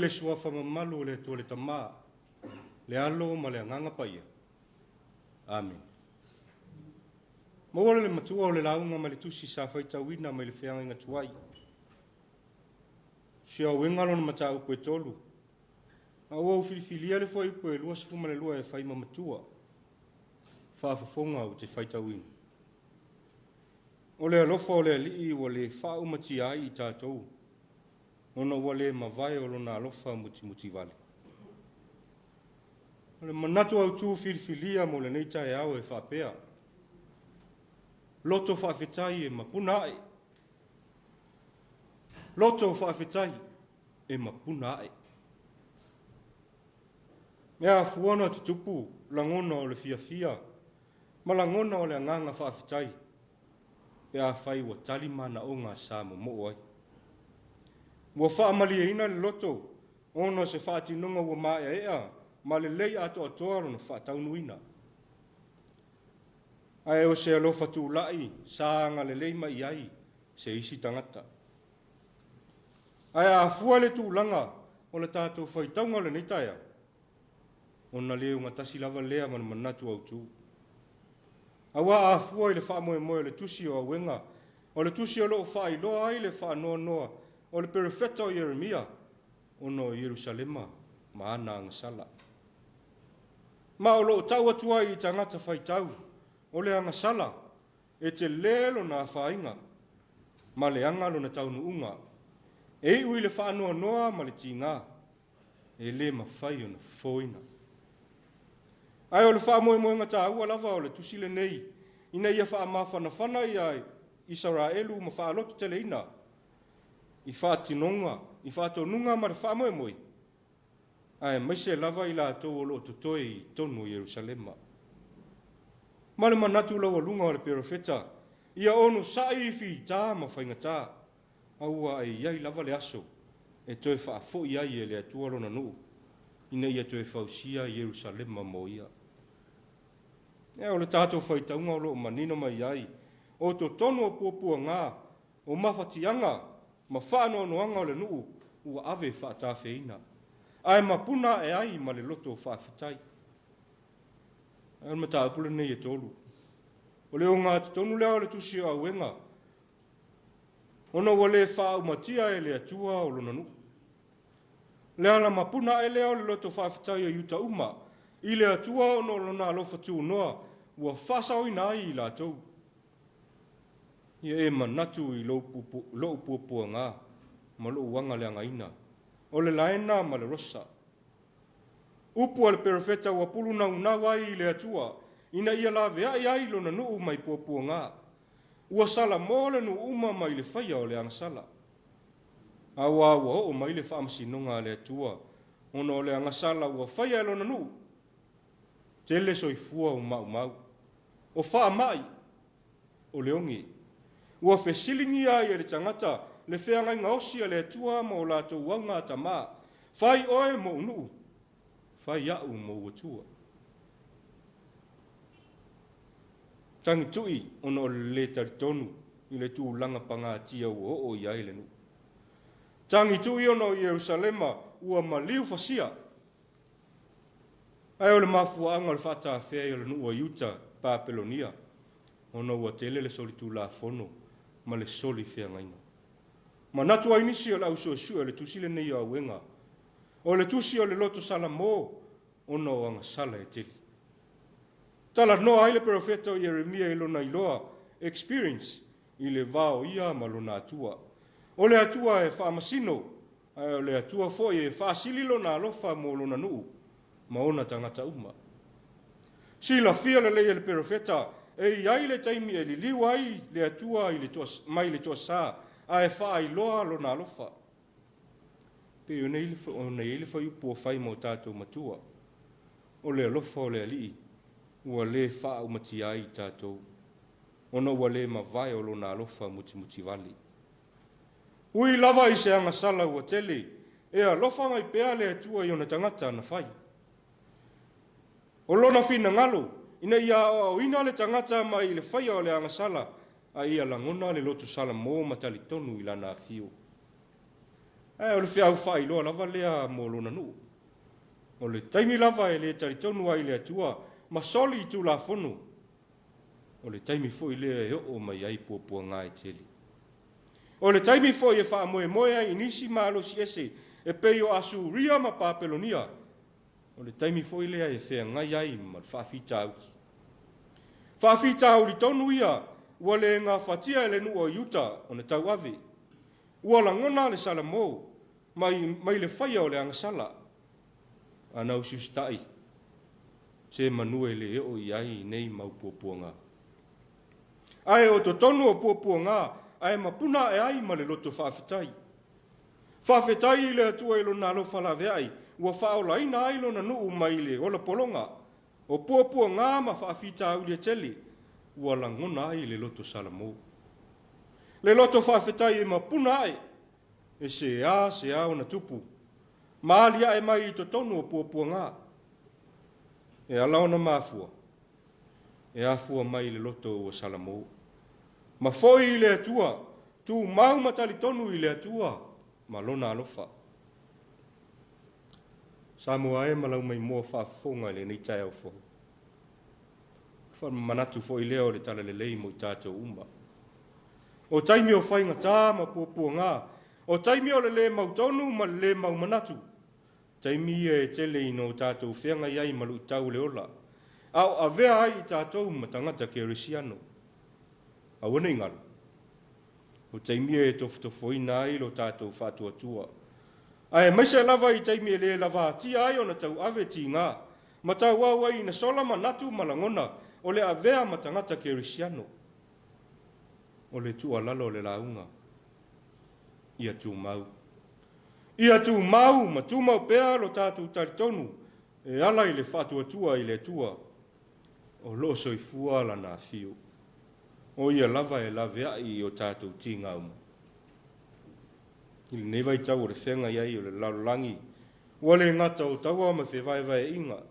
le Suafa mamalu o le Atua le Tama, le Alo ma le Agaga Paia. Amene. Maua le matua o le lauga mai le tusi sa faitauina mai le feagaiga tuai. Si auega lona mataupu e tolu. A ua ou filifilia le fuaiupu e 22 e fai ma matua. Faafofoga ou te faitauina. O le alofa o le Alii ua le faaumatia ai i tatou, ona ua le mavae o lona alofa mutimutivale. O le manatu autu filifilia mo lenei taeao e faapea, Loto faafetai e mapuna ae. Loto faafetai e mapuna ae. E afua ona tutupu lagona o le fiafia ma lagona o le agaga faafetai pe afai ua tali manaoga sa momoo ai. Ua faamalieina le loto ona o se faatinoga ua maeaea ma lelei atoatoa lona faataunuuina. Ae o se alofa tulai sa agalelei mai i ai se isi tagata. Ae a fua le tulaga o le tatou faitauga o lenei taeao, ona le ogatasi lava lea ma le manatu autu. Aua a fua i le faamoemoe o le tusi o Auega, o le tusi o lo o faailoa ai le faanoanoa o le perofeta o Ieremia ona o Ierusalema ma ana agasala. Ma o lo o tau atu ai i tagata faitau o le agasala e telē lona afaina ma leaga lona taunuuga, e iu i le faanoanoa ma le tigā e le mafai ona fofoina. Ae o le faamoemoega taua lava o le tusi lenei, ina ia faamafanafana ia Isaraelu ma faalototeleina i faatinoga, i faatonuga ma le faamoemoe, aemaise lava i latou o lo o totoe i totonu o Ierusalema. Ma le manatu laualuga o le perofeta, ia onosai i fita ma faigata, aua e i ai lava le aso e toe faafoi ai e le Atua lona nuu, ina ia toe fausia Ierusalema mo ia. Ea o le tatou faitauga o lo o manino mai ai, o totonu o puapuaga, o mafatiaga ma faanoanoaga o le nuu ua ave faatafeina, ae mapuna ae ai ma le loto faafetai. Ae o le mataupu lenei e tolu. O le ogatotonu lea o le tusi o Auega, ona ua le faaumatia e le Atua o lona nuu. Le ala mapuna ae lea o le loto faafetai o Iuta uma i le Atua ona o lona alofa tunoa ua faasaoina ai i latou. Ia e manatu i lou puapuaga ma lou agaleagaina, o le laena ma le rosa. Upu a le perofeta ua pulunaunau ai i le Atua ina ia laveai ai lona nuu mai puapuaga. Ua salamo le nuu uma mai le faia o le agasala. Aua ua oo mai le faamasinoga a le Atua ona o le agasala ua faia e lona nuu. Tele soifua ua maumau. O faamai, o le oge. Ua fesiligia ai e le tagata le feagaiga osi a le Atua ma o latou augatama. Fai oe mou nuu, fai a'u mou Atua. Tagitu'i ona o le lē talitonu i le tulaga pagatia ua oo i ai le nuu. Tagitu'i ona o Ierusalema ua maliu fasia. Ae o le mafuaaga o le faatafea o le nuu o Iuta Papelonia, ona ua tele le solitulafono ma le soli feagaiga. Manatu ai nisi o le au suesue o le tusi lenei o Auega, o le tusi o le loto Salamo ona o agasala e tele. Talanoa ai le perofeta o Ieremia i lona iloa, experience, i le va o ia ma lona Atua. O le Atua e faamasino, ae o le Atua foi e faasili lona alofa mo lona nuu ma ona tagata uma. Silafia lelei e le perofeta e i ai le taimi e liliu ai le Atua i le toa, mai le toasā ae faailoa lona alofa. Pei ona i ai le fuaiupu ua fai ma o tatou matua, o le alofa o le Alii ua le faaumatia ai i tatou, ona ua le mavae o lona alofa mutimutivale. Ui lava i se agasala ua tele, e alofa mai pea le Atua i ona tagata na fai. O lona finagalo, ina ia aoaoina le tagata mai i le faia o le agasala, a ia lagona le loto salamo ma talitonu i lana afio. Ae o le feau faailoa lava lea mo lona nuu. O le taimi lava e le talitonu ai i le Atua ma soli i Tulafono, o le taimi foi lea e oo mai ai puapuaga e tele. O le taimi foi e faamoemoe ai i nisi malosi ese e pei o Asuria ma Papelonia, o le taimi foi lea e feagai ai ma le faafitauli. Faafitauli tonu ia ua le gafatia e le nuu o Iuta ona tauave. Ua lagona le Salamo mai, mai le faia o le agasala. A na usiusitai, se manu e le oo i ai nei mau puapuaga. Ae o totonu o puapuaga, ae mapuna ae ai ma le loto faafetai. Faafetai i le Atua i lona alofa laveai, ua faaolaina ai lona nuu mai le ola pologa. O puapuaga ma faafitauli e tele, ua lagona ai le loto Salamo. Le loto faafetai e mapuna ae, e seā seā ona tupu, ma aliae mai i totonu o puapuaga. E ala ona mafua, e afua mai i le loto ua Salamo. Ma foi i le Atua, tumau ma talitonu i le Atua ma Lona alofa. Samoa e ma lau maimoa faafofoga i lenei taeao fou. Manatu foi lea o le talalelei mo i tatou uma. O taimi o faigata ma puapuaga, o taimi o le lē mautonu ma le lē mau manatu, taimi ia e tele ina o tatou feagai ai ma luitau o le ola, a o avea ai i tatou ma tagata kerisiano. Aua ne i galo, o taimi ia e tofotofoina ai lo tatou faatuatua, aemaise lava i taimi e le lavatia ai ona tauave tiga ma tauau ai ina sola manatu ma lagona o le avea ma tagata kerisiano. O le tuualalo o le lauga, ia tumau. Ia tumau ma tumau pea lo tatou talitonu e ala i le faatuatua i le Atua o lo o soifua lana afio. O ia lava e laveai i o tatou tiga uma. I lenei vaitau o le feagai ai o le lalolagi, ua le gata o taua ma fevaevaeaiga,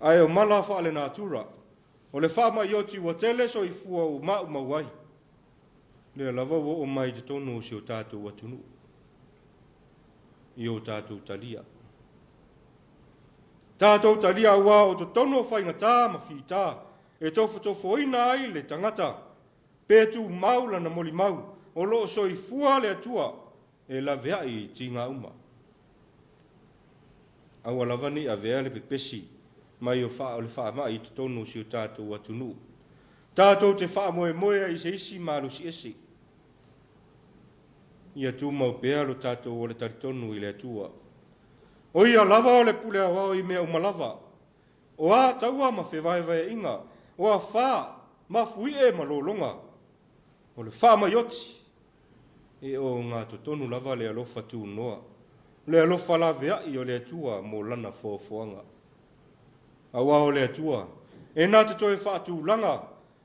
ae o mala faalenatura, o le faamai oti ua tele soifua ua maumau ai, lea lava ua oo mai i totonu o si o tatou atunuu, i o tatou talia. Tatou talia aua o totonu o faigata ma fita e tofotofoina ai le tagata, pe tumau lana molimau, o lo o soifua le Atua e laveai i tiga uma. Aua lava ne i avea le pepesi mai o le faamai i totonu o si o tatou atunuu. Tatou te faamoemoe ai i se isi malosi ese. Ia tumau pea lo tatou ola talitonu i le Atua. O ia lava o le pule aoao i mea uma lava. O a taua ma fevaevaeaiga, o afa, mafuie ma lologa, o le faamai oti, e ogatotonu lava le alofa tunoa, le alofa laveai o le Atua mo lana foafoaga. Aua o le Atua, e na te toe faatulaga,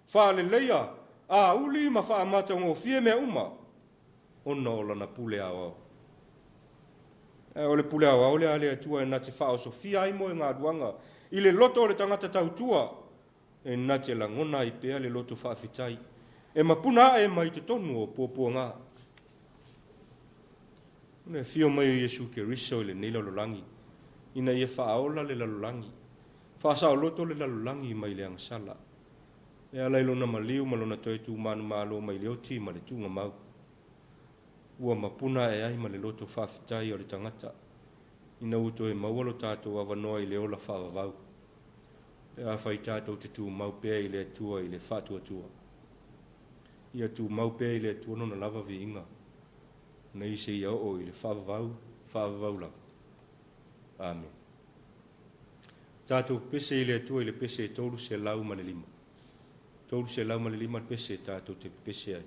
faaleleia, auli ma faamatagofie mea uma, ona o lana pule aoao. Ae o le pule aoao lea a le Atua e na te faaosofia ai moegaluaga i le loto o le tagata tautua, e na te lagona ai pea le loto faafetai, e mapuna ae mai totonu o puapuaga. O le afio mai o Iesu Keriso i lenei lalolagi, ina ia faaola le lalolagi, faasaoloto le lalolagi mai le agasala, e ala i lona maliu ma lona toe tumanumalo mai le oti ma le tugamau. Ua mapuna ae ai ma le loto faafetai o le tagata, ina ua toe maua lo tatou avanoa i le ola faavavau, pe afai tatou te tumau pea i le Atua i le faatuatua. Ia tumau pea i le Atua lona lava viiga, nei seia oo i le faavavau, faavavau lava. Amene. Tatou pepese i le Atua i le pese e 305. 305 le pese tatou te pepese ai.